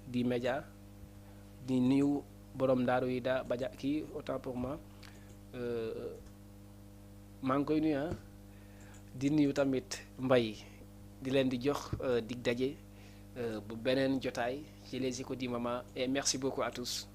di média di nuyu borom daaru yi daa baja kii autant pour moi maa ngi koy nuyu di nuyu tamit mbay di leen di jox dig daje bu beneen jotaay ci les échos du moment et merci beaucoup à tous.